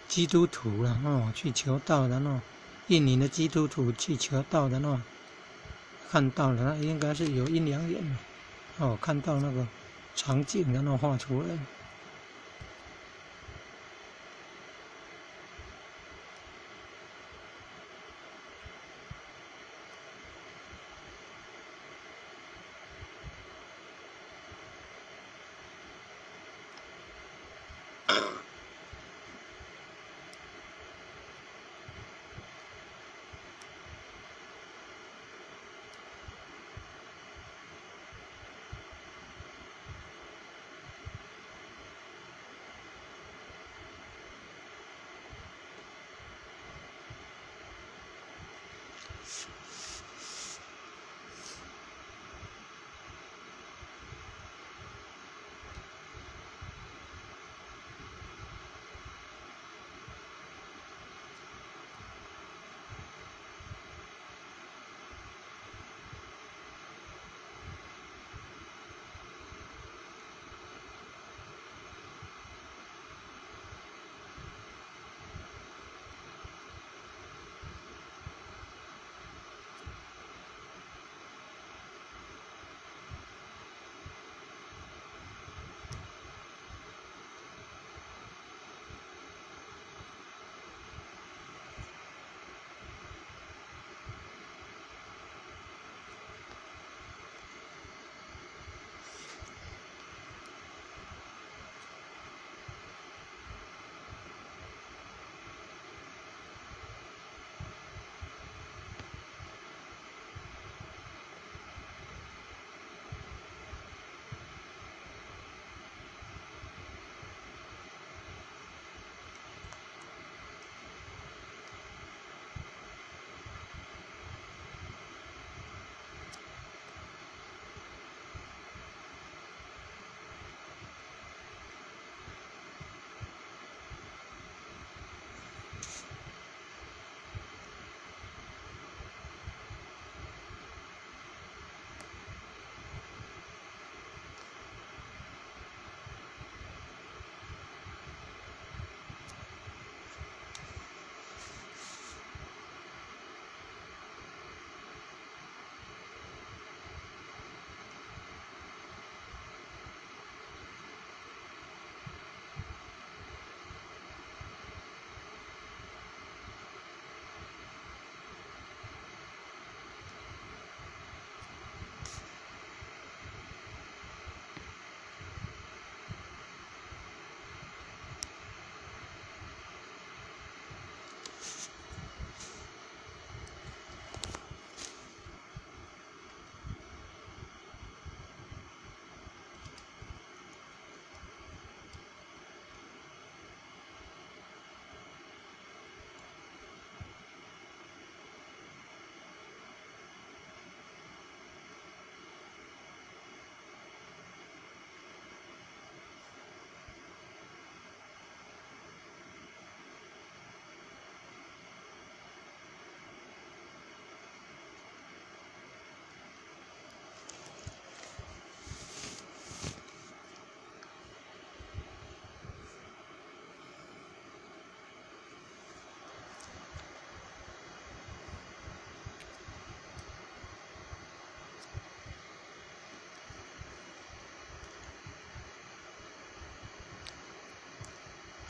基督徒啦，哦，去求道，然後印尼的基督徒去求道，然後看到了，那應該是有陰陽眼哦，看到那個場景，然後畫出來。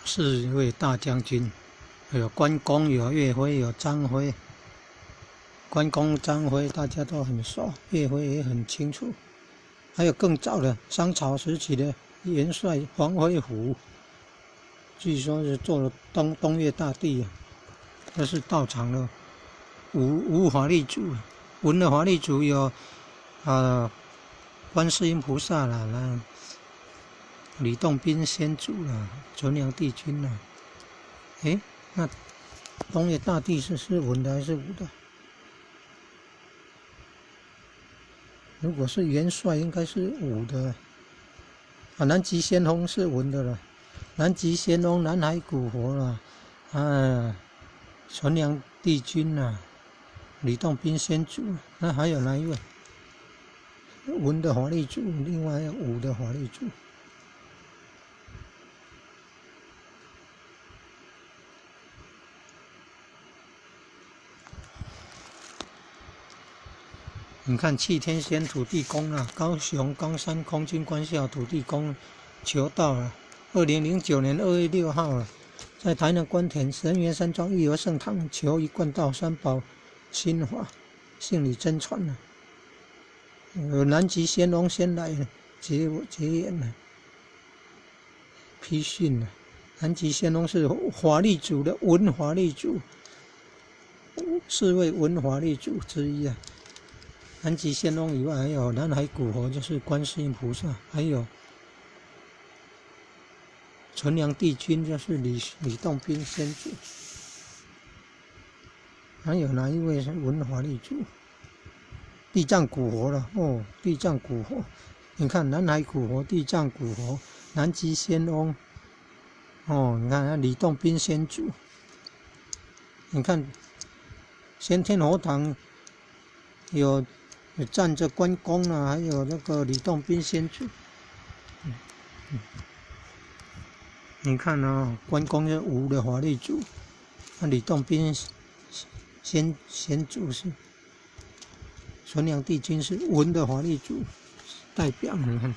四位大將軍，有關公，有岳飛，有張飛。關公、張飛大家都很熟，岳飛也很清楚。還有更早的商朝時期的元帥黃飛虎，據說是做了東岳大帝啊。這是道場的五法力主，文的法力主有觀世音菩薩啦，那呂洞賓仙祖啦，純陽帝君啦。誒，那東岳大帝是文的還是武的？如果是元帥，應該是武的。啊，南極仙翁是文的了，南極仙翁、南海古佛啦，啊，純陽帝君啦，呂洞賓仙祖，那還有哪一位？文的法力主，另外還有武的法力主。你看七天仙土地公啊，高雄冈山空军官校土地公求道了。2009年2月6号了，在台南官田神元山庄义和圣堂求一贯道三宝心法，信理真传了。有南极仙翁先来结缘了，批信了。南极仙翁是法力组的文法力组，四位文法力组之一啊。南极仙翁以外，还有南海古佛，就是观世音菩萨，还有纯良帝君，就是李洞宾先祖，还有哪一位是文华力祖？地藏古佛了哦，地藏古佛，你看南海古佛、地藏古佛、南极仙翁，哦，你看李洞宾先祖，你看先天佛堂有站着关公啊，还有那个李洞宾先祖。你看哦，关公是武的法力祖，那李洞宾先祖是纯良帝君是文的法力祖代表。你看，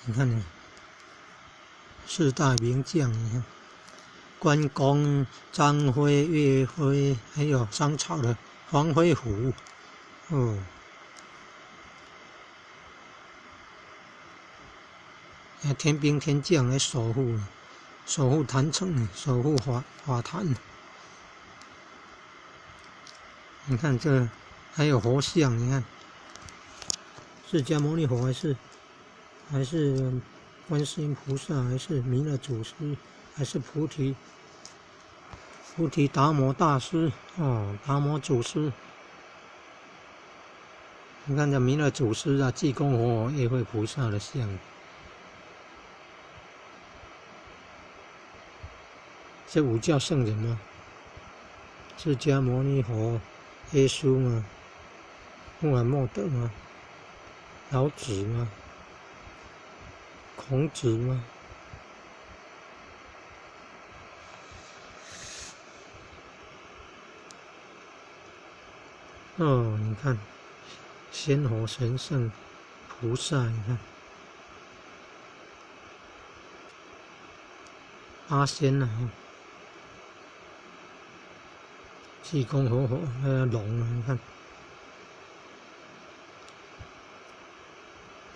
你看你四大名将，你看关公、张飞、岳飞，还有商朝的黄飞虎，哦，天兵天将来守护，守护坛城，守护法坛。你看这还有佛像，你看释迦牟尼佛还是观世音菩萨，还是弥勒祖师，还是菩提达摩大师哦，达摩祖师。你看这弥勒祖师啊，济公活佛、月慧菩萨的像。这五教圣人吗？释迦牟尼佛、耶稣吗？穆罕默德吗？老子吗？孔子吗？哦，你看，仙佛神圣菩萨，你看，八仙啊，济公活佛，还有龙啊，你看，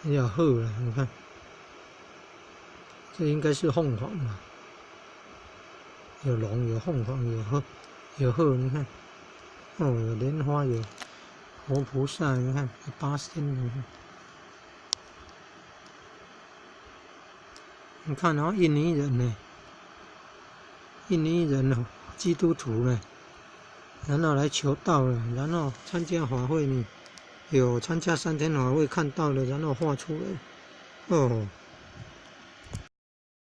还有鹤啊，你看，这应该是凤凰吧？有龙，有凤凰，有鹤，有鹤，你看。哦，有莲花，有活菩萨，你看八仙，你看，你看哦，印尼人呢，印尼人哦，基督徒呢，然后来求道了，然后参加法会呢，有参加3天法会看到了，然后画出来，哦，